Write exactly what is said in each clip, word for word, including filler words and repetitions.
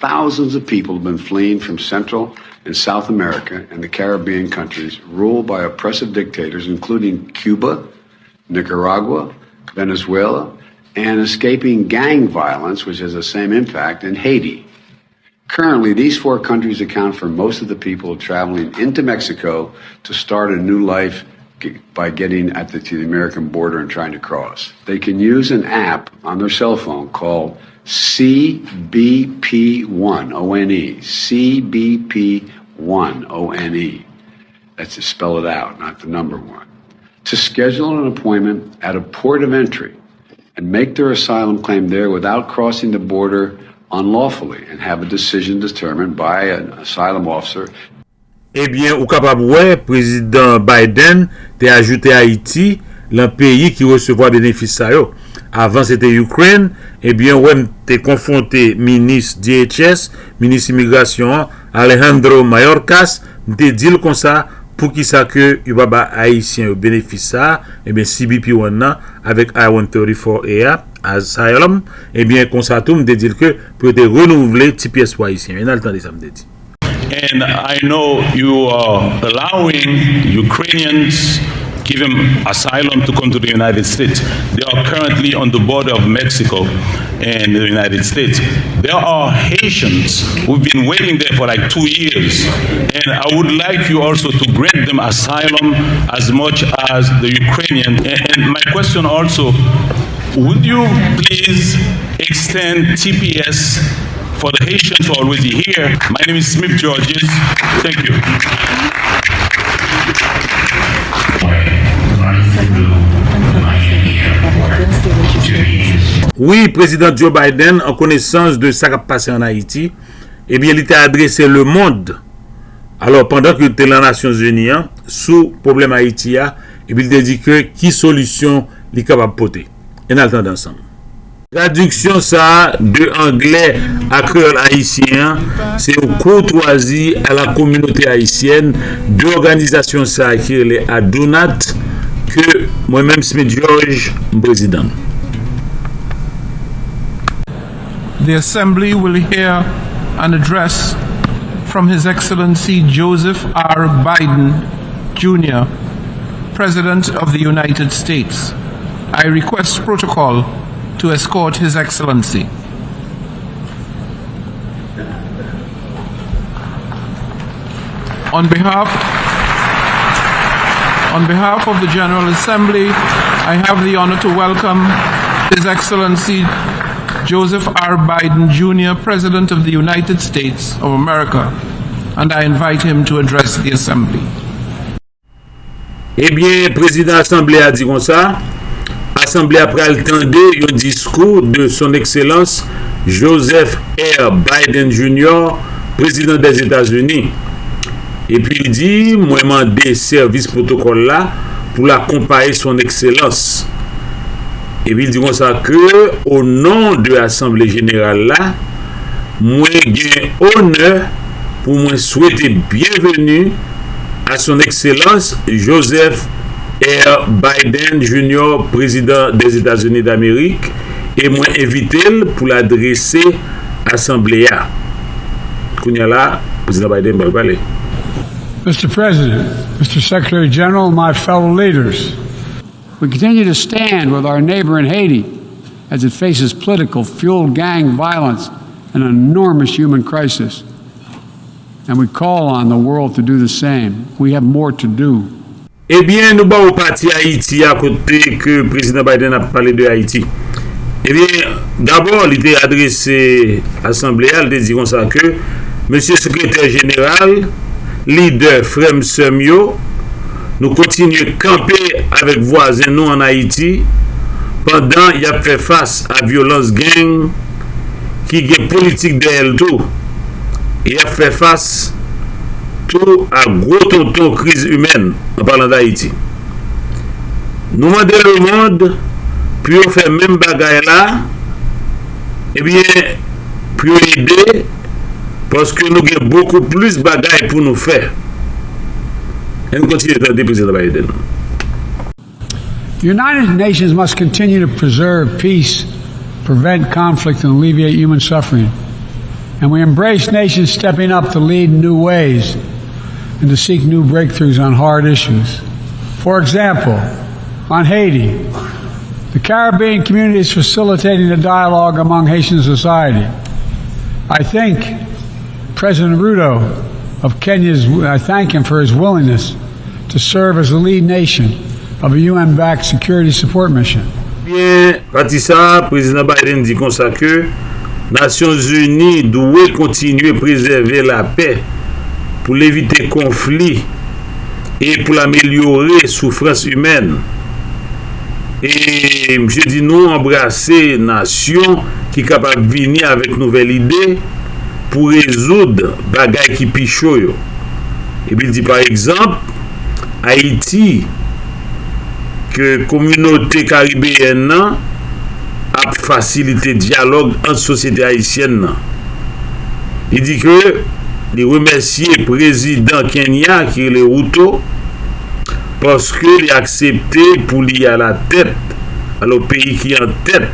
Thousands of people have been fleeing from Central and South America and the Caribbean countries ruled by oppressive dictators, including Cuba, Nicaragua, Venezuela, and escaping gang violence, which has the same impact in Haiti. Currently, these four countries account for most of the people traveling into Mexico to start a new life g- by getting at the, to the American border and trying to cross. They can use an app on their cell phone called C B P one, O N E, C B P one, O N E. That's to spell it out, not the number one. To schedule an appointment at a port of entry and make their asylum claim there without crossing the border unlawfully and have a decision determined by an asylum officer. Ebyen, ou kapab wè Prezidan Biden te ajoute Ayiti lan peyi ki resevwa benefis sa yo. Avan se te Ukraine, ebyen, wè m te konfwonte minis D H S, minis imigrasyon an, Alejandro Mayorkas, m te di l konsa, poukisa ke yo pa ba Ayisyen yo benefis sa a, ebyen, C B P one nan, avèk I one thirty-four A a, asylum, ebyen, konsa tou, m te di l ke pou yo te renouvle T P S pou Ayisyen yo. N al tande sa m te di. And I know you are allowing Ukrainians give them asylum to come to the United States. They are currently on the border of Mexico and the United States. There are Haitians who've been waiting there for like two years, and I would like you also to grant them asylum as much as the Ukrainian. And, and my question also, would you please extend T P S for the Haitians who are already here? My name is Smith Georges. Thank you. Wi, Prezidan Joe Biden, an konesans de sa k ap pase ann Ayiti, ebyen, li te adrese lemonn, alò, pandan ke li te lan Nasyonzini an, sou pwoblèm Ayiti a, epi li te di ke ki solisyon li kapab pote. Ann al tande ansanm. Tradiksyon sa a de anglè a kreyòl ayisyen an, se yon koutwazi a la kominote ayisyèn de òganizasyon sa a ki rele ADUNAT, ke mwen menm, Smith Georges, m prezidan. The Assembly will hear an address from His Excellency Joseph R. Biden Junior, President of the United States. I request protocol to escort His Excellency. On behalf, on behalf of the General Assembly, I have the honor to welcome His Excellency Joseph R. Biden Junior, President of the United States of America, and I invite him to address the Assembly. Ebyen, prezidan asanble a di konsa, asanble a pral tande yon diskou de Son Excellence Joseph R. Biden Junior, prezidan dèzetazini. Epi li di, mwen mande sèvis pwotokòl la pou l akonpaye Son Excellence. Epi li di konsa ke, o non de asanble jeneral la, mwen gen onè pou mwen swete byenveni a Son Excellence Joseph R. Biden Junior, prezidan dèzetazini damerik, e mwen envite l pou l adrese asanble a. Kounye a la, prezidan Biden pral pale. Mister President, Mister Secretary General, my fellow leaders, we continue to stand with our neighbor in Haiti as it faces political fueled gang violence and enormous human crisis. And we call on the world to do the same. We have more to do. Ebyen, nou ba w pati Ayiti a kote ke prezidan Biden ap pale de Ayiti. Ebyen, dabò, li te adrese asanble a, li te di konsa ke, mesye sekretè jeneral, lidè, frè m, sè m yo, nou kontinye kanpe avèk vwazen nou ann Ayiti pandan y ap fè fas a vyolans gang ki gen politik dèyè l tou. E y ap fè fas tou a gwo tonton kriz imèn, an palan d Ayiti. Nou mande lemonn pou yo fè menm bagay la, ebyen, pou yo ede, paske nou gen bokou plis bagay pou nou fè. Ann kontinye tande prezidan Biden. The United Nations must continue to preserve peace, prevent conflict, and alleviate human suffering. And we embrace nations stepping up to lead new ways and to seek new breakthroughs on hard issues. For example, on Haiti, the Caribbean community is facilitating a dialogue among Haitian society. I think President Ruto of Kenya, I thank him for his willingness to serve as the lead nation of a U N-backed security support mission. Ebyen, pati sa a, Prezidan Biden di konsa ke Nasyonzini dwe kontinye prezève lapè pou l evite konfli e pou l amelyore soufrans imèn. E misye di nou anbrase nasyon ki kapab vini avèk nouvèl ide pou rezoud bagay ki pi cho yo. Epi l di pa egzanp, Ayiti, ke kominote karibeyèn nan ap fasilite dyalòg ant sosyete ayisyèn nan. Li di ke li remèsye prezidan Kenya ki rele Ruto paske li aksepte pou li alatèt, alò peyi ki an tèt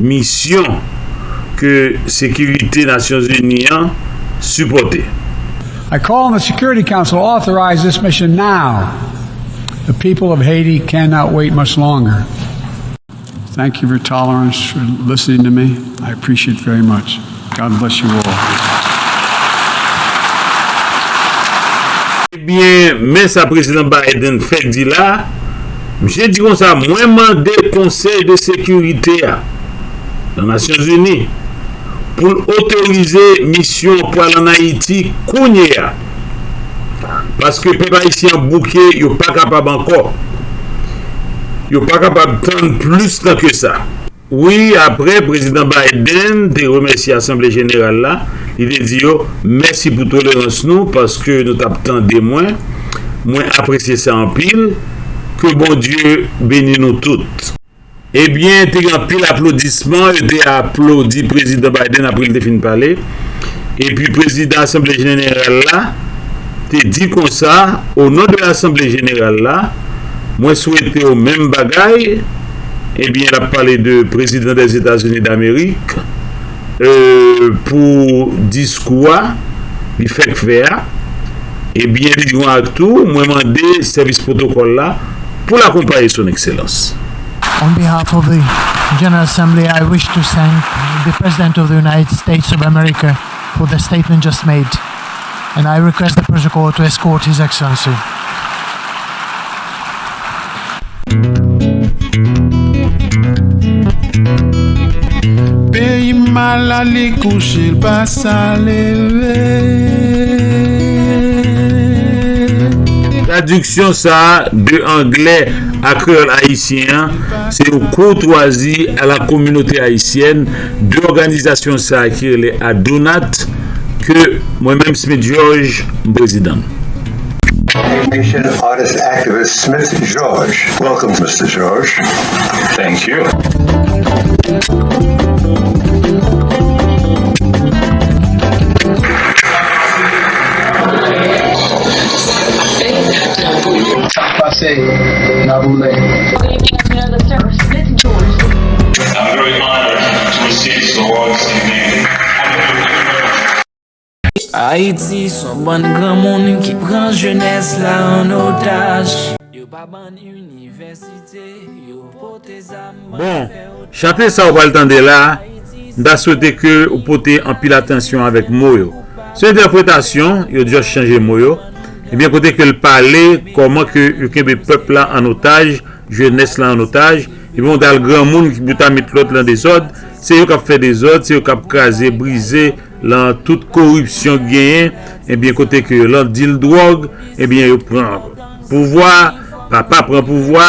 misyon ke sekirite Nasyonzini an sipòte. I call on the Security Council to authorize this mission now. The people of Haiti cannot wait much longer. Thank you for tolerance, for listening to me. I appreciate it very much. God bless you all. Ebyen, men sa Prezidan Biden fèk di la, misye di konsa, mwen mande Konsèy de Sekirite a nan Nasyonzini pou l otorize misyon pral ann Ayiti kounye a. Paske pèp ayisyen an bouke, yo pa kapab ankò. Yo pa kapab tann plis tan ke sa. Wi, apre Prezidan Biden te remèsye Asanble Jeneral la, li te di yo, mèsi pou tolerans nou, paske nou t ap tande mwen. Mwen apresye sa anpil. Ke Bondye beni nou tout. Ebyen, te gen anpil aplodisman, yo te aplodi Prezidan Biden apre l te fin pale. Epi Prezidan Asanble Jeneral la te di konsa, o non de Asanble Jeneral la, mwen swete w menm bagay. Ebyen, l ap pale de Prezidan dèzetazini damerik, pou diskou a li fèk fè a. Ebyen, li di konsa tou, mwen mande sèvis pwotokòl la pou l akonpaye Son Ekselans. On behalf of the General Assembly, I wish to thank the President of the United States of America for the statement just made, and I request the protocol to escort His Excellency. Peyi m malad, li kouche, l pa sa leve. Tradiksyon sa a de anglè a kreyòl ayisyen an, se yon koutwazi a la kominote ayisyèn de òganizasyon sa a ki rele Adunat, ke mwen menm Smith George, m prezidan. Nation artist activist Smith George. Welcome, Mister George. Thank you. Sa k pase nan Boulen? I'm very honored to receive this award this evening. Ayiti s on bann granmoun ki pran jenès la an otaj. Yo pa ban n inivèsite, yo pote zam ban n fè otaj. Bon, chante sa w pral tande la a, m ta swete ke ou pote anpil atansyon avèk mo yo. Se entèpretasyon, yo just chanje mo yo. Ebyen, kote ke l pale kòman ke yo kenbe pèp la an otaj, jenès la an otaj, ebyen, yon dal granmoun ki bout a met lòt lan dezòd, se yo k ap fè dezòd, se yo k ap kraze, brize, lan tout koripsyon k genyen, ebyen, kote ke lan dil dwòg, ebyen, yo pran pouvwa, papa pran pouvwa,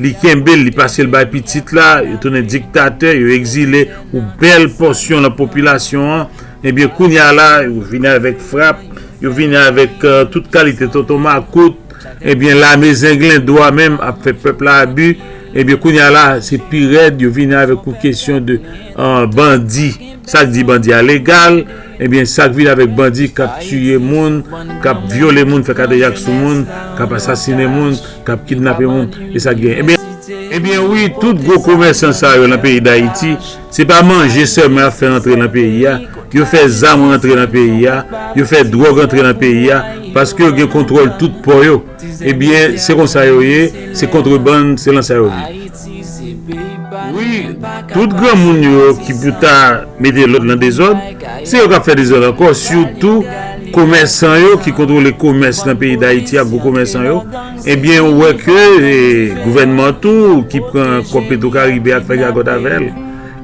li kenbe l, li pase l bay pitit la, yo tounen diktatè, yo egzile yon bèl pòsyon lan popilasyon an, ebyen, kounye a la, yo vini avèk frap, yo vini avèk, euh, tout kalite tonton makout, ebyen, lame zenglendo a menm ap fè pèp la abi, ebyen, kounye a la, se pi rèd, yo vini avèk yon kesyon de, euh, bandi. Sa k di bandi a legal, ebyen, sa k vini avèk bandi k ap tiye moun, k ap vyole moun, fè kadejak sou moun, k ap asasinen moun, k ap kidnape moun, e sa k genyen. Ebyen, ebyen wi, tout gwo komèsan sa yo lan peyi Dayiti, se pa manje sèlman y ap fè rantre lan peyi a, Yo fè zam rantre nan peyi a, yo fè dwòg rantre nan peyi a, paske yo gen kontwòl tout pò yo. Ebyen, se konsa yo ye, se kontrebann, se lan sa yo viv. Wi, tout granmoun yo ki pou ta mete lòd lan dezòd, se yo k ap fè dezòd ankò, sitou komèsan yo ki kontwole komès nan peyi Dayiti a, gwo komèsan yo. Ebyen, ou wè ke, e, gouvènman tou ki pran kòb Petwokaribe a k fè gagòt avè l.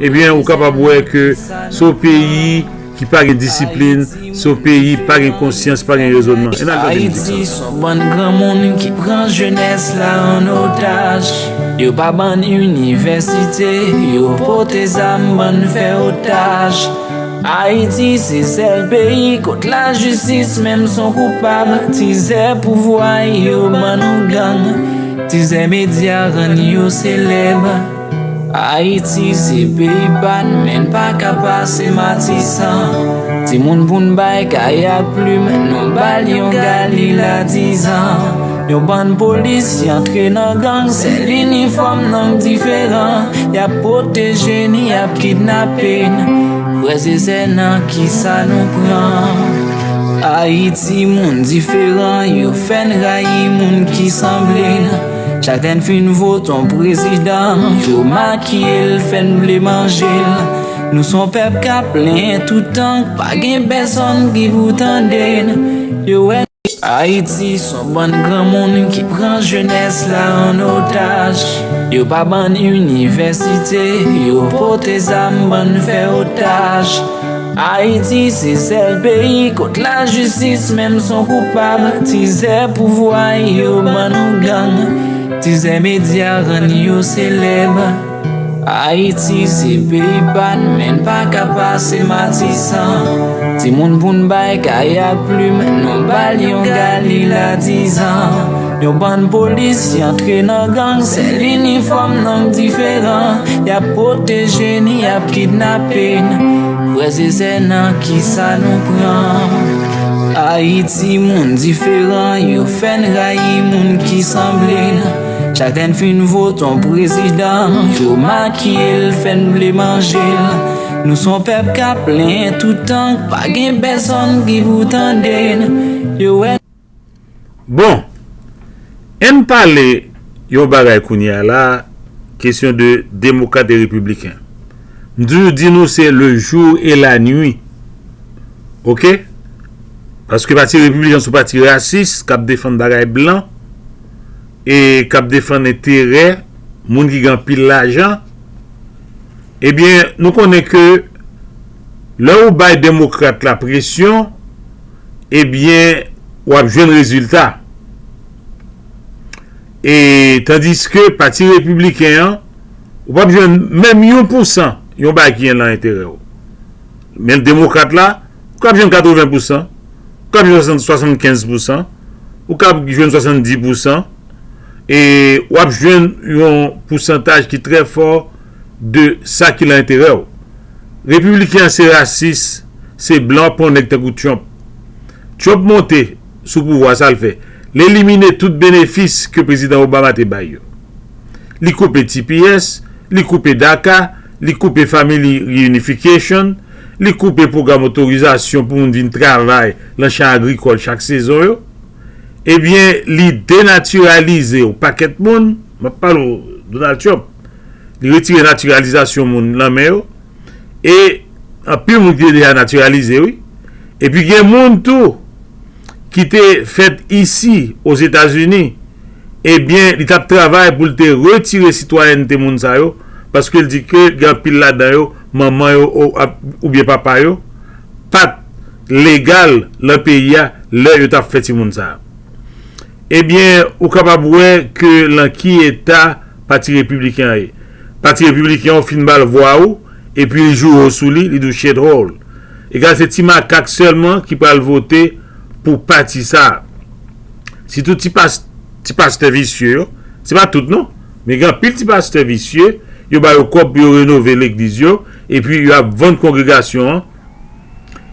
Ebyen, ou kapab wè ke se yon peyi ki pa gen disiplin, se yon peyi pa gen konsyans, pa gen rezònman. E n al tande mizik sa. Ayiti s on bann granmoun ki pran jenès la an otaj. Yo pa bann inivèsite, yo pote zam bann fè otaj. Ayiti se sèl peyi kot lajistis menm s on koupab. Tizè pouvwa yo ban nou gang. Tizè medya rann yo selèb. Ayiti se peyi pa n, men n pa ka pase Matisan. Timoun pou n bay kay ak plim, nou ba l yon Galil a diz an. Yon bann polis ki antre nan gang, sèl inifòm lang diferan. Y ap pwoteje n, y ap kidnape n. Frè e sè, nan kisa nou pran? Ayiti, moun diferan, yo fè n rayi moun ki sanble n. Chak lè n fin vote yon prezidan, yo makiye l, fè n vle manje l. Nou s on pèp k ap plenyen toutan, pa gen pèsonn ki pou tande n. Yo wè Ayiti s on bann granmoun ki pran jenès la an otaj. Yo pa ban n inivèsite, yo pote zam ban n fè otaj. Ayiti se sèl peyi kot lajistis menm s on koupab. Tizè pouvwa yo ban nou gang. Tizè medya rann yo selèb. Ayiti se peyi pa n, men n pa ka pase Matisan. Timoun pou n bay kay ak plim, nou ba l yon Galil a diz an. Yon bann polis ki antre nan gang, sèl inifòm lang diferan. Y ap pwoteje n, y ap kidnape n. Frè e sè, nan kisa nou pran? Ayiti, moun diferan, yo fè n rayi moun ki sanble n. Chak lè n fin vote yon prezidan, yo makiye l, fè n vle manje l. Nou s on pèp k ap plenyen toutan, pa gen pèsonn ki pou tande n. Yo wè. Bon, ann pale yon bagay kounye a la, kesyon de demokrat e repibliken. M toujou di nou se le jour et la nuit. Oke? Paske pati repibliken se yon pati rasis, k ap defann bagay blan, e k ap defann enterè moun ki gen anpil lajan. Ebyen, nou konnen ke lè ou bay demokrat la presyon, ebyen, w ap jwenn rezilta. E tandiske pati repibliken an, ou p ap jwenn menm yon pousan yon bagay ki gen lan enterè w. Men demokrat la, ou kab jwenn katreven pousan, ou kab jwenn swasannkenz pousan, ou kab jwenn swasanndis pousan, e w ap jwenn yon pousantaj ki trè fò de sa ki lan enterè w. Repibliken an se rasis, se blan, w ap pran yon nèg tankou Trump. Trump monte sou pouvwa, sa l fè? L elimine tout benefis ke prezidan Obama te bay yo. Li koupe T P S, li koupe DACA, li koupe Family Reunification, li koupe pwogram otorizasyon pou moun vin travay lan chan agrikòl chak sezon yo. Ebyen, li denatiralize yon pakèt moun, m ap pale w Donald Trump, li retire natiralizasyon moun lan men yo, e anpil moun ki te deja natiralize, wi. Epi gen moun tou ki te fèt isi, Ozetazini, ebyen, li t ap travay pou l te retire sitwayènte moun sa yo, paske l di ke gen anpil ladan yo, manman yo o-, ap-, oubyen papa yo, pa t legal lan peyi a lè yo t ap fè timoun sa a. Ebyen, ou kapab wè ke lan ki eta Pati Repibliken an ye. Pati Repibliken an fin ba l vwa ou, epi l joure w sou li, li di w shithole. Egal se ti makak sèlman ki pral vote pou pati sa a. Sitou ti pas-, ti pastè visye yo. Se pa tout non. Men gen anpil ti pastè visye, yo ba yo kòb pou yo renove legliz yo, epi yo ap vann kongregasyon an.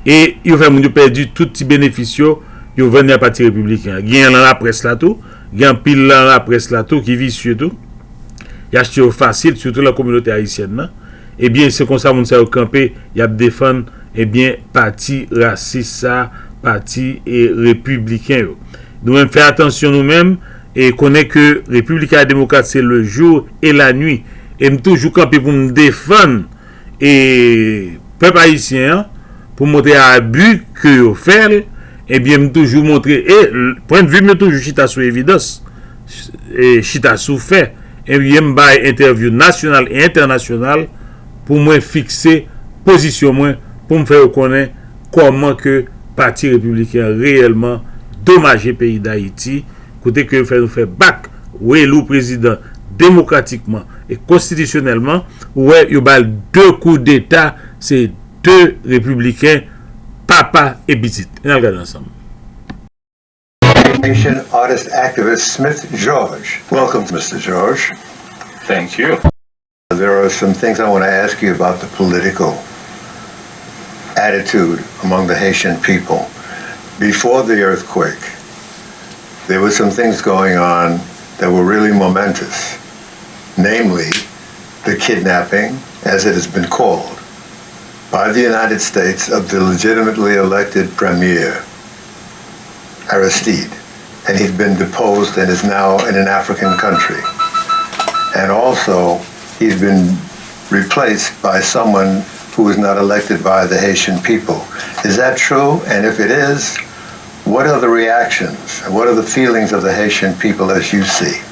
E yo fè moun yo pèdi tout ti benefis yo, yo vann li a Pati Repibliken an. Gen lan laprès la tou, gen anpil lan laprès la tou ki visye tou. Y achte yo fasil, sitou lan kominote ayisyèn nan. Ebyen, se konsa moun sa yo kanpe, y ap defann ebyen, pati rasis sa, pati e repibliken yo. Nou menm fè atansyon nou menm, e konnen ke Républicains et Démocrates se le jour et la nuit. E m toujou kanpe pou m defann e pèp ayisyen an, pou montre abi ke yo fè l, ebyen, m toujou montre, e pwennvi m yo toujou chita sou evidans, e chita sou fè. Ebyen, m bay entèvyou nasyonal e entènasyonal pou mwen fikse pozisyon mwen, pou m fè yo konnen kòman ke Pati Repibliken an reyèlman domaje peyi Dayiti, kote ke yo fè nou fè bak, reeli prezidan demokratikman e konstitisyonèlman, ou wè, yo ba l de koudeta, se de repibliken, papa e pitit. Ann al gade ansanm. Haitian artist activist Smith George. Welcome, Mister George. Thank you. There are some things I want to ask you about the political attitude among the Haitian people. Before the earthquake, there were some things going on that were really momentous, namely the kidnapping, as it has been called, by the United States of the legitimately elected premier, Aristide. And he's been deposed and is now in an African country. And also, he's been replaced by someone who is not elected by the Haitian people. Is that true? And if it is, what are the reactions? What are the feelings of the Haitian people as you see?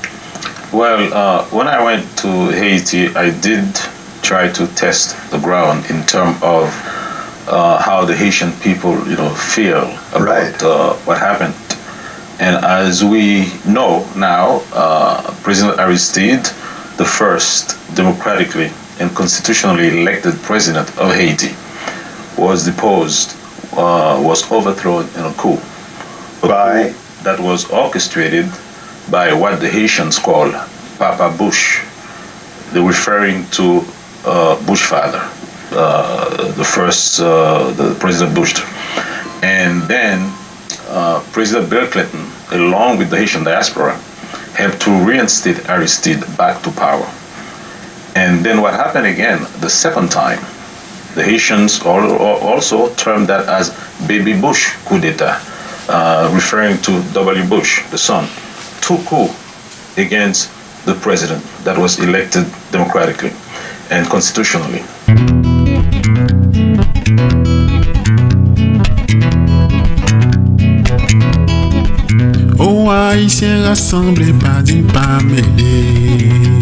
Well, uh, when I went to Haiti, I did try to test the ground in terms of uh, how the Haitian people, you know, feel about Right. uh, what happened. And as we know now, uh, President Aristide, the first democratically and constitutionally elected president of Haiti, was deposed, uh, was overthrown in a coup. A By? Coup that was orchestrated by what the Haitians call Papa Bush, the referring to uh, Bush father, uh, the first uh, the President Bush, and then uh, President Bill Clinton, along with the Haitian diaspora, helped to reinstate Aristide back to power. And then what happened again the second time? The Haitians al- al- also termed that as Baby Bush coup d'etat, uh, referring to W. Bush, the son. Two coups against the president that was elected democratically and constitutionally. O Ayisyen rasanble, pa di n pa mele.